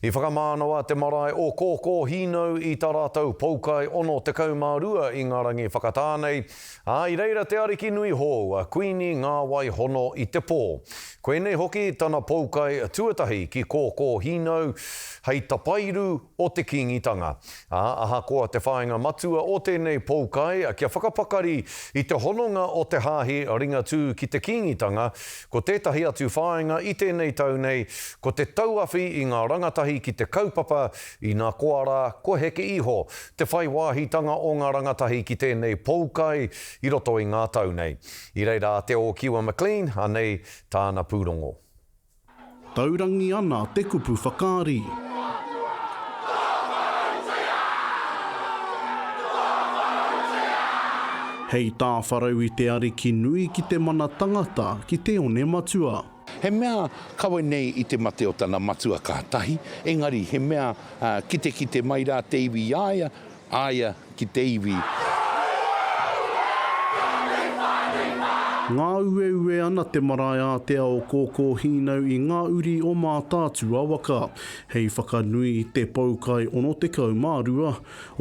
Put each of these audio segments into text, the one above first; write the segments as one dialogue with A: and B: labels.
A: I whakamānawa te marae o Kōkōhīnau i tā rātou poukai 62 i ngā rangi whakatā nei, ā, i reira te ariki nui hou a Kuini Ngāwai Hono i te pō. Koinei hoki tana poukai tuatahi ki Kōkōhīnau hei tapairu o te Kīngitanga. Ā, ahakoa te whāinga matua o tēnei poukai kia whakapakari i te hononga o te Hāhi Ringatū ki te Kīngitanga, ko tētahi atu whāinga i tēnei tau nei ko te tauawhi i ngā rangatahi ki te kaupapa, ina koa rā, kua heke iho te whai wāhitanga o ngā rangatahi ki tēnei poukai i roto i ngā tau nei. I reira a Te Ōkiwa McLean, anei tāna pūrongo.
B: Taurangi ana te kupu whakaari. Hei tāwharau i te ariki nui ki te mana tangata ki te one matua.
C: He mea kawe nei i te mate o tana matua ka tahi, engari he mea kitekite mai rā te iwi i a ia, Aia ki te iwi.
B: Ngāueue ana te marae ātea o Kōkōhīnau i ngā uri o Mātaatua waka, hei whakanui i te poukai 62,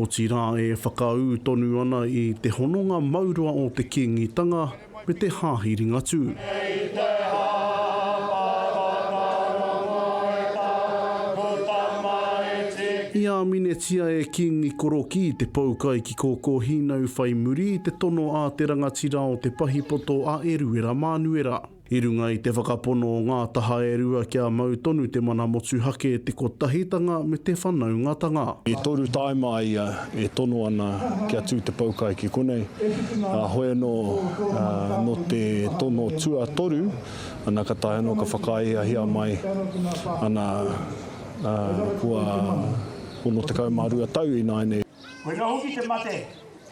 B: otirā e whakaū tonu ana i te hononga mauroa o te Kīngitanga me te Hāhi Ringatū. I āminetia e Kīngi Korokī te poukai ki Kōkōhīnau whai muri i te tono a te rangatira o te pahipoto a Eruera Mānuera. I runga i te whakapono o ngā taha e rua kia mau tonu te mana motuhake, te kotahitanga me te whanaungatanga.
D: E toru tāima a ia e tono ana kia tū te poukai ki konei, ā, hoi anō, nō te tono tuatoru, ana ka taea anō ka whakaaeahia mai, ana, ā, kua 62 tau ināianei.
E: Koinā hoki te mate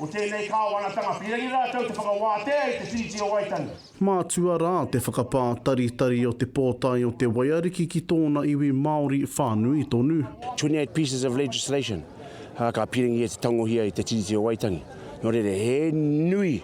E: o tēnei kāwanatanga, pīrangi rātou te whakawātea i te Tiriti o Waitangi.
B: Mātua rā te whakapātaritari o te pōtae o te waiariki ki tōna iwi Māori whānui tonu.
F: 28 pieces of legislation ka pīrangi e te tangohia i te Tiriti o Waitangi. Nō reira, he nui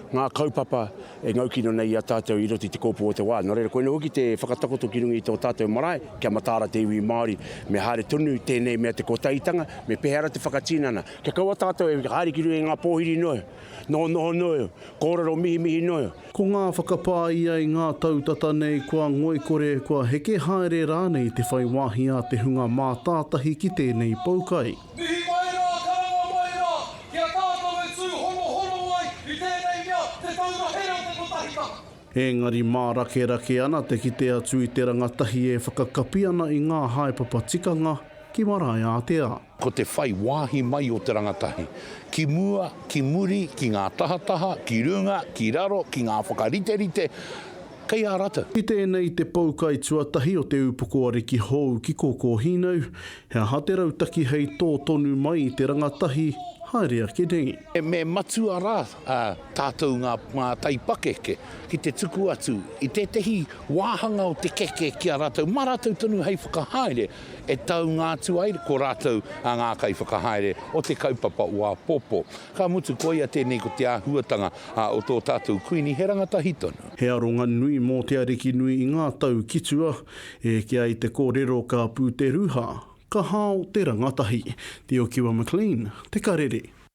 F: ngā kaupapa e ngaukino nei i a tātou i roto i te kōpū o te wā. Nō reira, koinei hoki te whakatakoto ki runga i tō tātou marae, kia mataara te iwi Māori, me haere tonu tēnei mea te kotahitanga, me pēhea ra te whakatinana. Kia kaua tātou e haere ki runga i ngā pōhiri noa. Nohonoho noa, kōrero mihimihi noa.
B: Ko ngā whakapā ia i ngā tau tata nei kua ngoikore, kua heke haere rānei te whai wāhi a te hunga mātātahi ki tēnei poukai.
G: Mihi mai rā, karanga mai rā, ki a tātou e tūhonohono ai i tēnei mea, te taura here o te kotahitanga.
B: Engari mārakerake ana te kite atu i te rangatahi e whakakapi ana i ngā haepapa tikanga ki Maraeātea.
C: Ko te whai wāhi mai o te rangatahi, ki mua, ki muri, ki ngā tahataha, ki runga, ki raro, ki ngā whakariterite, kei a ratou.
B: I tēnei te poukai tuatahi o te upoko ariki hou ki Kōkōhīnau, he aha te rautaki hei tō tonu mai i te rangatahi haere ake nei?
C: Me matua rā tātou ngā taipakeke ki te tuku atu i tētehi wāhanga o te keke ki a rātou, mā rātou tonu hei whakahaere e taunga atu ai ko rātou a ngā kaiwhakahaere o te kaupapa o āpōpō. Ka mutu, koia tēnei ko te āhuatanga o tō tātou Kuini, he rangatahi tonu.
B: He aronga nui mō Te Arikinui i ngā tau ki tua, e kīa ai te kōrero ka pū te ruha, ka hao te rangatahi. Te Okiwa McLean, Te Karere.